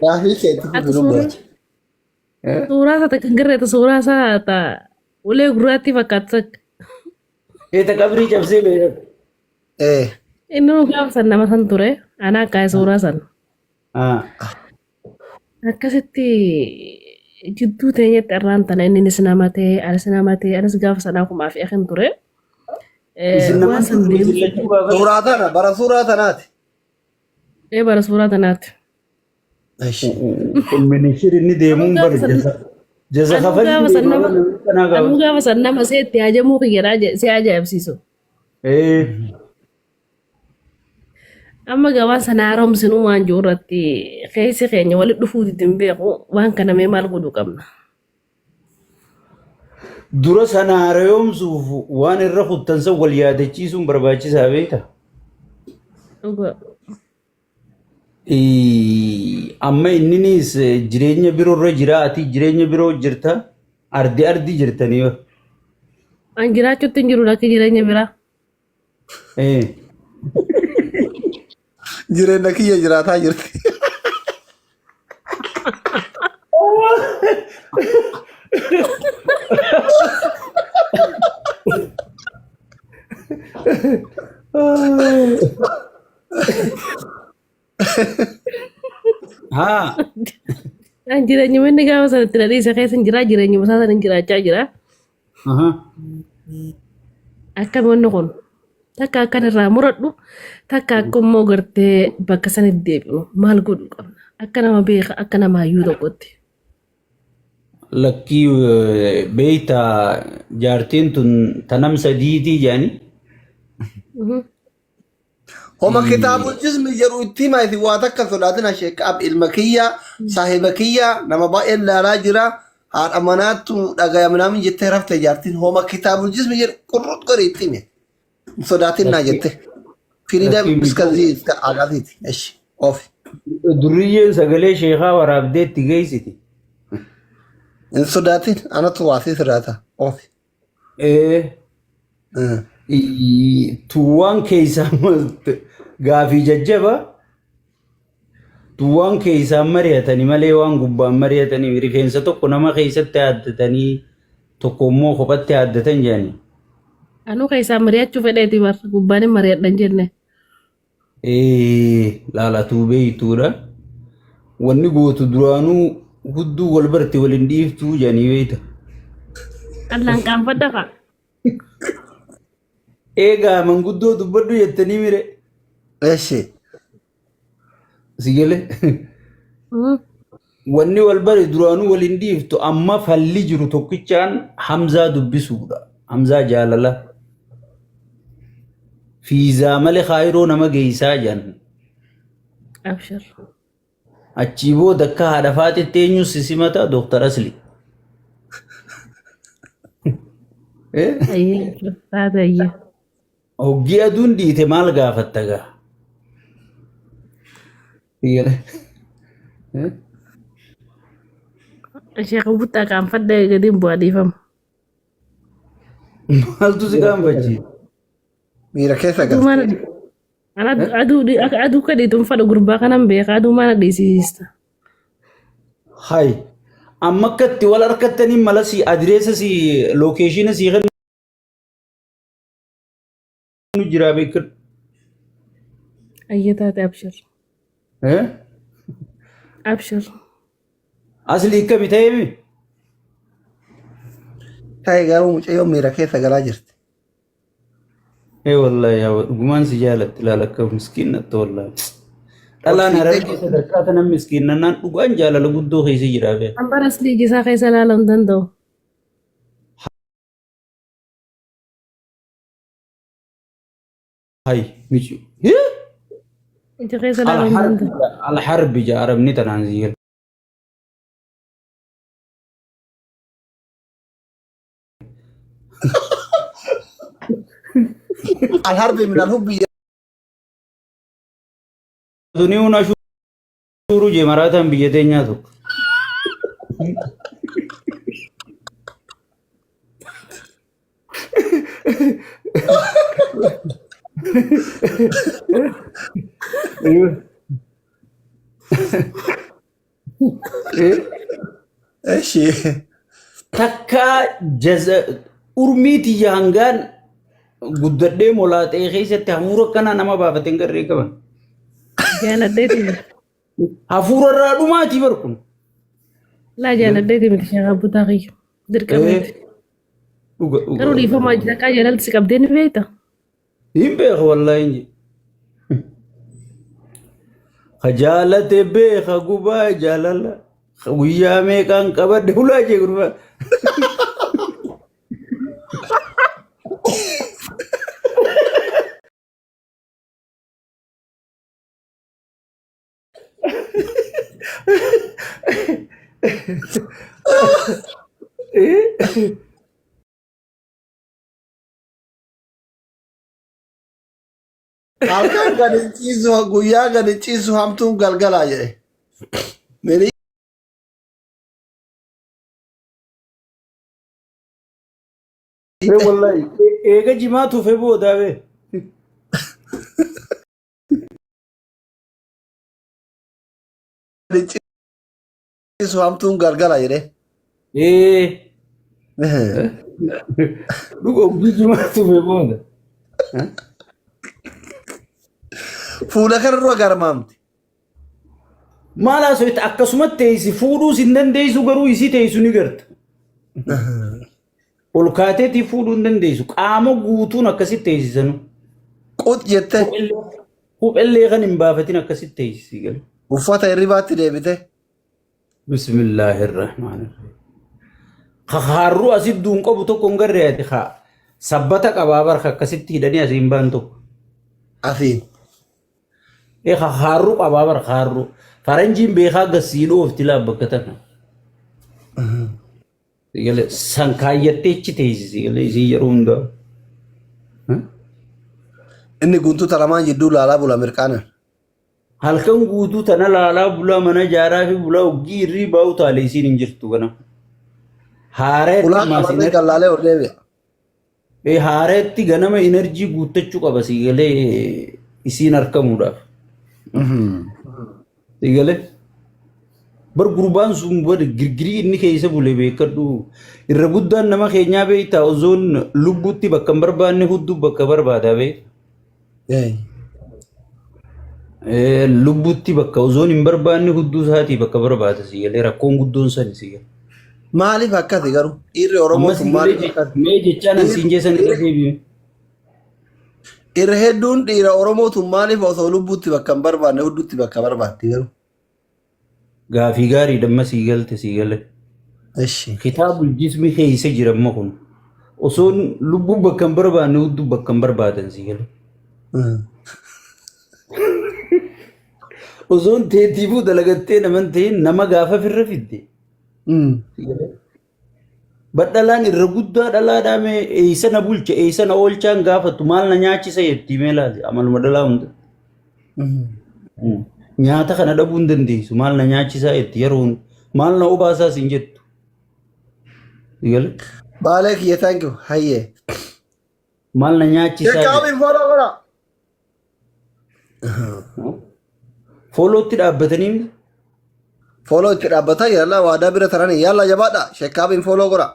Gaafii keetti Ati fufi suuraa lubbuuti. suuraa isaa takka hin garreeta suuraa isaa ta ulee gurraattii fakkaatu takka. Eeta qabrii cabsee beekan. Ee. Inni nu gaafa san nama san ture anaa kaa'e suuraa san. Akkasitti jidduu teenyatti arraan tana inninis nama ta'e anis nama ta'e anis gaafa sanaa kumaa fi akin ture. Isin Waan naman san turre isin deemsu lachuu gaafas. Suuraa tana bara suuraa tanaati. ee bara suuraa tanaatti. Eshi. Kun minishir inni Anuu deemuun gaafa bara san jaza. Jaza anuu kafalli gaafa san deemaa nama bara namni kanaa anuu gaafas. gaafa san nama seetti hajamuu kiyya si ajaa'ibsiisu. Ee. Amma gabaa sana haaromsinuu waan jiru irratti keessi keenya walitti dhufuu didi hin beeku waan kana mee maal godhuu qabna. Dura sana haaromsuuf waan irra kuttan san wal yaadachiisuun barbaachisaa beekta. Dhugaa. Amma inninis jireenya biroo irra jira ati jireenya biroo jirta ardi ardi jirtanii. An jiraachuutti hin jiru lakki jireenya biraa. Jireenya kiyya jiraataa jirti. Haa. An jireenyuma inni gaafa sanatti na dhiise keessa hin jiraa jireenyuma isaa sana hin jiraachaa jira. Aha. Akkami wanni kun takka akkan irraa muradhu takka akka immoo gartee bakka sanitti deebinu maal godhuu qabna akka nama beeka akka nama hayyuu tokkotti. Lakkii beeyta jaartiin tun tanam sadiitii jedhanii. Homa kitaabul jismi jedhu itti himaa isin waa takka hin sodaatina sheek ab ilma kiyya saahiba kiyya nama baay'een laalaa jira haadha manaattu dhagaya minaamin jettee rafte jaartiin homa kitaabul jismi jedhu qurrut godhi itti hime hin sodaatin naa Lakkii jette firiidam lakkii iskazii iska agaasiiti eshi ofi Durriyyeen sagalee sheekaa waraabdee itti geessiti. hin sodaatin anatu waasii sirraata ofi. Ee, tuwwaan keessaa gaafii jajjaba tuwwaan keessaa mari'atanii malee waan gubbaan mari'atanii rifeensa tokko nama keessatti haaddatanii tokko immoo kophatti haaddatan jedhanii. Anuu keessaa mari'achuu fedheeti bar gubbaan hin mari'adha hin jenne. Ee, laalatuu beeytuudha. Wanni gootu duraanuu hudduu wal barte wal hin dhiiftuu jedhanii beeyta. Allaan qaanfadha fa'a. Eegaa manguddoo dubbadhu jettanii mire. Eshi. Si galee. Wanni wal bare duraanuu wal hin dhiiftu amma falli jiru tokkichaan Hamzaa dubbisuudha. Hamzaa jaalala. Fiizaa malee kaayiroo nama geessaa jedhan. Abshir. Achii booda akka haadha faaxetti eenyu si simata Dooktar Asli. Eh? Ayyee. Taate ayyee. Hoggii aduun dhiite maal gaafatta gaa? Sheekh Buttaa qaanfadha gadi hin bu'aa dhiifama. Maaltu si qaanfachiise? Miira keessa Aduu galte. maana aduu aduu akka dhiitu hin fadhu gurbaa kanan beeka aduu maana dhiisista. Hay. Amma akka itti wal harkattanii mala si adireessa si lookeeshina si kennu jira beekadhu. Ayyee taate abshir. Eh? Abshir. Asli akkami ta'eemi? Ta'e garuu mucayyoo miira keessa galaa jirti. Ee wallahi yaa dhugumaan si jaalatti ilaala akka miskiinnatti wallahi. Dhalaan Ol harargee fiixee sadarkaa tana miskiinnannaan dhugaan jaalala guddoo keessa jira bee. An bara asli ija isaa keessa ilaaluu hin danda'u. Hay mici. Ija keessa ilaaluu hin Alharbi danda'u. alharbi jaa arabni tanaan si gala. Alharbi min alhubbi Tuni una shuuru jee maraataan biyya teenyaa tokko. Eshi. Takkaa jaza urmii tiyya hangaan guddadhee molaaxee keessatti hafuura akkanaa nama baafate hin garree qaban. Jaaladheeti miti. Hafuura irraa dhumaatii bar kun. Laa jaaladheeti miti sheekh Butaa kiyya. Dirqameeti. Dhuga dhuga. Garuu dhiifamaa takkaa jaalalti si qabdee ni beekta. Hin beeku wallaahi hin jedhu. Ka jaalate beeka gubaa jaalala. Ka guyyaa meeqaan qabadhe hulaa jee gurbaa. Halkan gadi ciisu guyyaa gadi ciisu hamtuun galgalaa jedhe. Mini Wallahi eega jimaa tufe boodaa bee. Gadi ciisu hamtuun galgala jedhe. Ee dhuga oggii jimaa tufe booda. Fuula kana dura garmaamti. Maal haasofte akkasumatti teessi fuudhuus hin dandeessu garuu isii teessu ni garta. Ol kaateetii fuudhuu hin dandeessu. Qaama guutuun akkasitti teessisanu. Qut jette Kophellee kan hin baafatin akkasitti teessisi galu. Uffata hirribaatti deebite. Bismillahirrahmanirrahim. Haarruu asitti duun qabu tokko hin garree ati haa. Sabbata qabaa barka akkasitti hidhanii asiin baan tokko. Asiin. Ee haarruu qabaa barka haarruu. Faranjiin beekaa gassii dhoofti laa bakka tana. Sigale san kaayyattee achi teessi sigale isii yeroo hundaa. Inni guntuta lamaan jidduu laalaa bula mirqaanan. Halkan guutuu tana laalaa bulaa mana ijaaraa fi bulaa oggii irrii baa'u taale isiin hin jirtu kana. Haareetti Ulaa maas qabatee gallaalee ol deebi'a. Haareetti ganama inerjii guuttachuu qaba sigalee isiin argamuudhaaf. Sigalee. Bar gurbaan sun bar girgirii inni keessa bule beekadhu. Irra guddaan nama keenyaa beektaa osoon lubbutti bakka hin barbaanne hudduu bakka barbaada beekta. Lubbutti bakka osoon hin barbaanne hudduu isaatii bakka barbaada si galee rakkoon guddoon sani si galee. Maaliif akkasi garuu? Dhiirri Oromoo Amma kun si maaliif galee akkasi? mee jechaan an siin jeessan irra deebi'e. Irra hedduun dhiira Oromoo tun maaliif osoo lubbutti bakka hin barbaanne hudduutti bakka barbaaddi garuu? Gaafii gaariidha amma sii galte sii gale. Eshi. Kitaabul jismi keessa jira amma kun. Osoon lubbuu bakka hin barbaanne hudduu bakka hin barbaadan sii gale. Osoon teetiifuu dalagattee naman ta'in nama gaafa firra fidde. Sii gale. Badhalaan irra guddaa dhalaadhaa mee eessa na bulcha eessa na oolchaan gaafattu maal na nyaachisa jettii mee laali amaluma dhalaa hunda. Nyaata kana dhabuu hin dandeessu maal na nyaachisaa jetti yeroo hunda maal na obaasaas hin jettu. Galee Baalee kiyya thank you hayyee. maal na nyaachisaa jetti. Sheekaabiin follow godha. Foolootti dhaabbatanii Follow itti dhaabbataa yalla waadaa bira taranii yalla jabaadha sheekaabiin follow godha.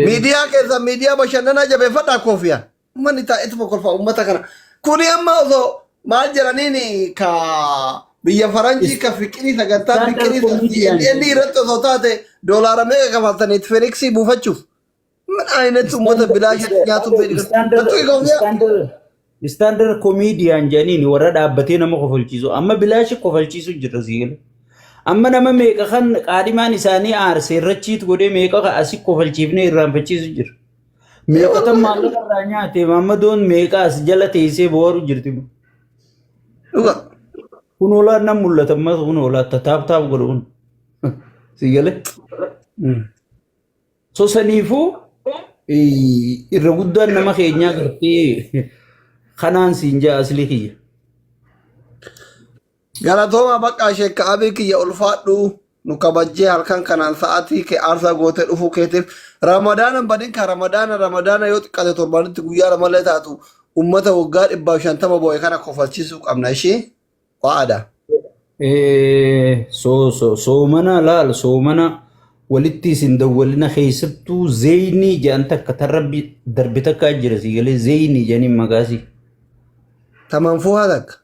Miidiyaa keessa miidiyaa bashannanaa jabeeffadhaa koofiyaan. Uummanni taa'eetuma kolfa uummata kana. Kuni amma osoo maal jedhaniin ka biyya faranjii ka fiqirii sagantaa Standard fiqirii comedian. CNN irratti osoo taate doolaara meeqa kafaltaniit Feniksii buufachuuf. Min ayinatti uummata bilaashatti nyaatuun fedhi. Nattu koofiyaa. Standard comedian jedhaniin warra dhaabbatee nama kofalchiisu. Amma bilaashi kofalchiisu jira siigale. Amma nama meeqa kan qaadhimaan isaanii aarse irrachiit godhee meeqa kan asii kofalchiifnee irraanfachiisu jira. Meeqa tan maallaqa irraa nyaate maammadoon meeqa as jala teessee boo'aru jirti. Dhuga. Kun hoolaan nan mul'ata ammas kun hoolaa taap taap godhu kun. Siigale. So saniifuu irra guddaan nama keenyaa gartee kanaan siin jaa aslii kiyya. Galatooma bakka sheekka abii kiyya ulfaadhu. Nu kabajjee halkan kanaan sa'aatii kee aarsaa gootee dhufuu keetiif Ramadaana hin badin ka Ramadaana Ramadaana yoo xiqqaate torbaanitti guyyaa lamallee taatu ummata waggaa 150 boo'e kana kofalchiisuu qabna ishii wa'ada. Soomana laal soomana walitti isin dawwalina keessattuu zeeynii jedhan takka tan rabbi darbe takkaa jira sii galee zeeynii jedhaniin maqaasii. Tamanfuuhaa takka.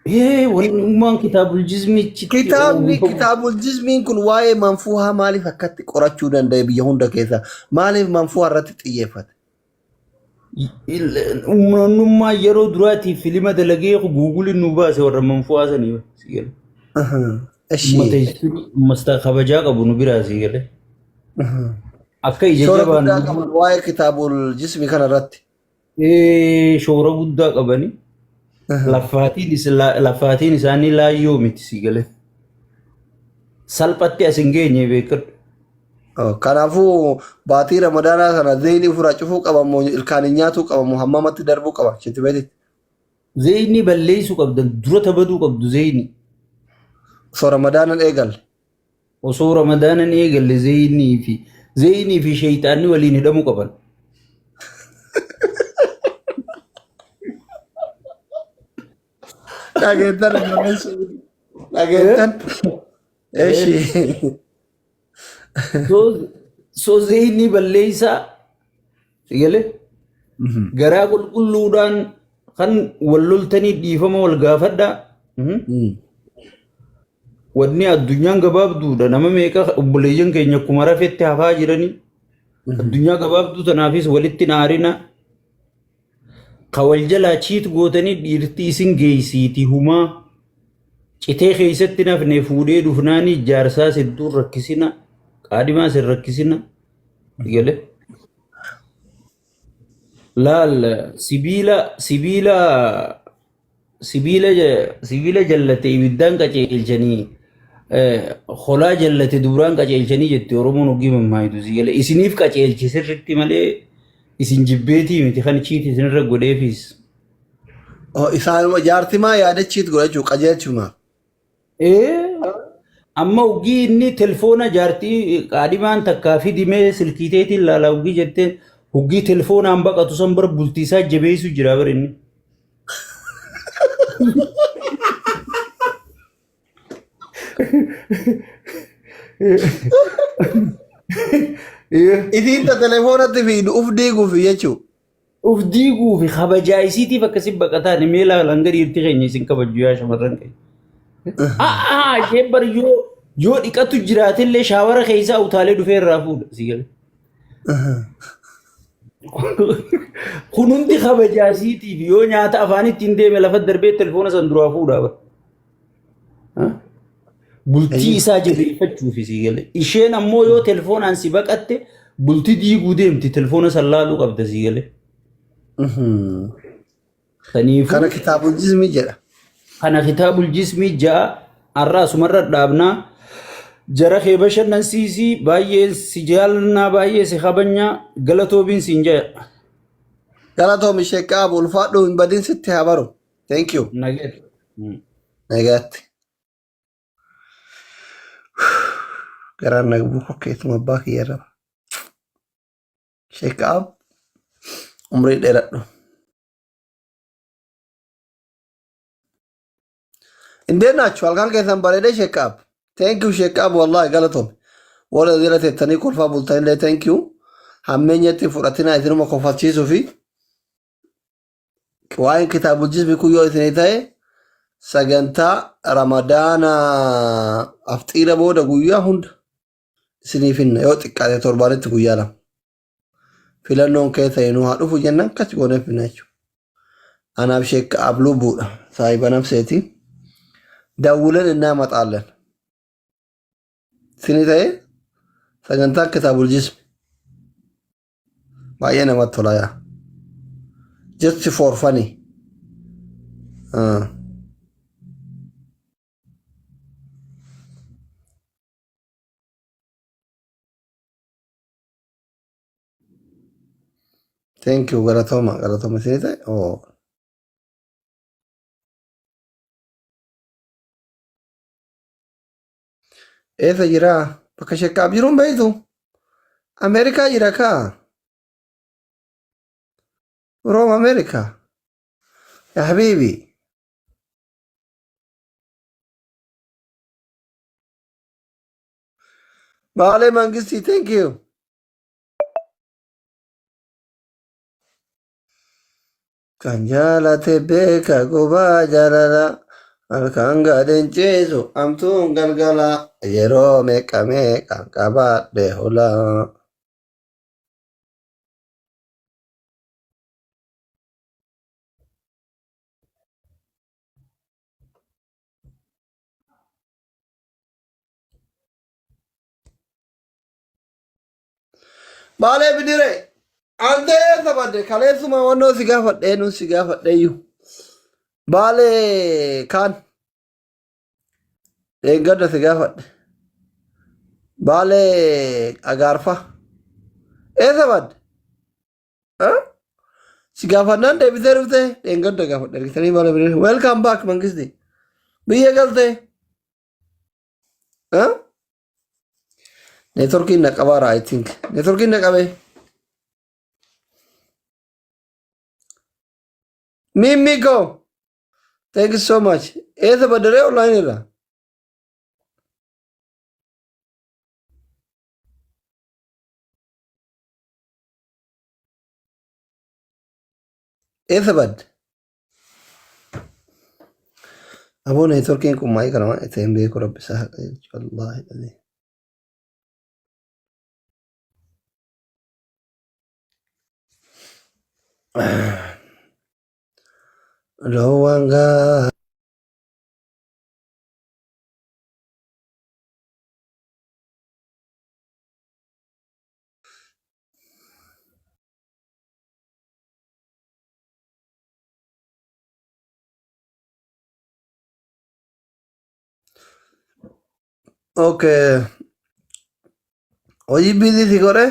Ee wannummaan kitaabul jizmichitti Kitaabni kitaabul jizmiin kun waa'ee manfuuhaa maaliif akkatti qorachuu danda'e biyya hunda keessa? Maaliif manfuuhaa irratti xiyyeeffate? Uummanummaa yeroo duraatiif filima dalagee guuguliin nu baase warra manfuuhaa sanii si gale. Eshi. Uummata history uummata kabajaa qabu nu biraa si gale. Akka ija Shoora jabaan guddaa qaban waa'ee kitaabul jismi kana irratti. Shoora guddaa qabani. Laffaatiin isaanii laayyoo miti si gale. Salphatti as hin geenye beekadhu. Oh, kanaafuu baatii ramadaanaa sana zeeyinii ofirraa cufuu qaba moo ilkaan hin nyaatuu qaba moo hammamatti darbuu qaba shinti beetii. Zeeyinii balleessuu qabdan dura tabaduu qabdu zeeyinii. Osoo ramadaanan eegalle. Osoo ramadaanan eegalle zeeyinii fi sheeyxaanni waliin hidhamuu qaban. Dhageettan ijoolleen sun. Dhageettan. Eshi. So zeeyinii balleessaa galee garaa qulqulluudhaan kan wal loltanii dhiifama wal gaafadhaa. Wanni addunyaan gabaabduudha. Nama meeqa obboleeyyan keenya akkuma rafetti hafaa jiranii. Addunyaa gabaabduu tanaafis walitti naarina. Ka wal jalaa cheat gootanii dhiirti isin geessiiti humaa. Citee keessatti nafne fuudhee dhufnaanii jaarsaas hedduun rakkisina. Qaadhimaas hin rakkisina. Galee. Laal sibiila sibiila sibiila sibiila jallate ibiddaan qaceelchanii holaa jallate dubraan qaceelchanii jetti Oromoon hoggii mammaayitu si galee isiniif qaceelchi sirritti malee isin jibbeetii miti kan cheat isinirra godheefis. Oh, isaanuma jaartimaa yaadachiit godhachuu qajeelchuma. Amma hoggii inni telefoona jaartii qaadhimaan takkaa fidimee silkiiteetiin laala hoggii jettee hoggii telefoonaan baqatu san bara bultii isaa jabeessu jira bara inni. Isiin ta telefoonatti fiidu uf diiguuf jechuu. Uf diiguu fi kabajaa isiitiif akkasi baqataan mee laala hanga dhiirti keenya isin kabajju yaa shamarran keenya. A'aa isheen bar yoo dhiqatu jiraatellee shaawara keessaa utaalee dhufee irraa fuudha si gala. Kun hundi kabajaa isiitiif yoo nyaata afaan ittiin deeme lafa darbee telefoona san duraa fuudha bara. Bultii isaa jabeeffachuuf si gala. Isheen ammoo yoo telefoonaan si baqatte bultii diiguu deemti telefoona san laaluu qabda si gale. Saniifuu Kana kitaabul jismii jedha. Kana kitaabul jismii ja'a har'a asumarra dhaabnaa. Jara kee bashannansiisii baay'ee si jaalannaa baay'ee si kabajnaa galatoobiin siin ja'a. Galatoomi Sheek Qaabu ulfaadhu hin badin sitti haa baru. Thank you. Nagaatti. Nagaatti. Garaan nagbuu kokkeetuma abbaa kiyya irra. Sheek Qaab umrii dheeradhu. እንዴት ናችሁ? Halkan keessan bareedee Sheek Qaab. Thank you Sheek Qaab wallahi galatoomi. Warra jala teettanii kolfaa bultanillee thank you. Hammeenyatti fudhatinaa isinuma kofalchiisuu fi waa'een kitaabul jismi kun yoo isinii ta'e sagantaa ramadaana afxiira booda guyyaa hunda isinii finna yoo xiqqaate torbaanitti guyyaa lama. Filannoon keessa inuu haa dhufu jennaan akkas goonee finna jechuudha. Anaaf Sheek Qaab lubbuudha saahiba nafseeti. Dawwuleen innaa maxaallen. Isinii ta'e sagantaa kitaabul jismi baay'ee namatti tola yaa. Just for funny. Ah. Thank you galatooma galatooma isinii ta'e. Oh. Eessa jira? Bakka shekkaaf jiruun beektu? Ameerikaa jira kaa. Room Ameerikaa. Yaa habiibi. Baalee Mangistii, thank you. Kan jaalate beeka gubaa jaalala. Halkan gadeen ciisu amtuun galgala. Yeroo meeqa meeqa qabaadhe hulaa. Baalee bidire. Ante eessa badde? Kaleessuma wannoo si gaafadhe eenyuun si gaafadhe iyyuu. Baalee kaan eeggadda si gaafadhe. Baalee agaarfa. Eessa badde? Ah? Si gaafannaan deebitee dhuftee dheengadda gaafadhe argitanii baalee bidire. Welcome back Mangisti. Biyya galtee. Ah? Neetworkiin na qabaara I think. Neetworkiin na qabee. Mimmi koo. Thank you so much. Eessa baddaree online irra? Eessa badde? Aboo neetworkiin kun maayii kana waan itti hin beeku rabbi isaa haqa jechuudha. Wallaahi dhalee. Loowwan gaa. Okay. Hojii biizii si godhe?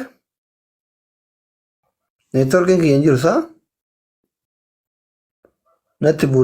Neetworkiin kiyya hin jiru saa? Natti buule.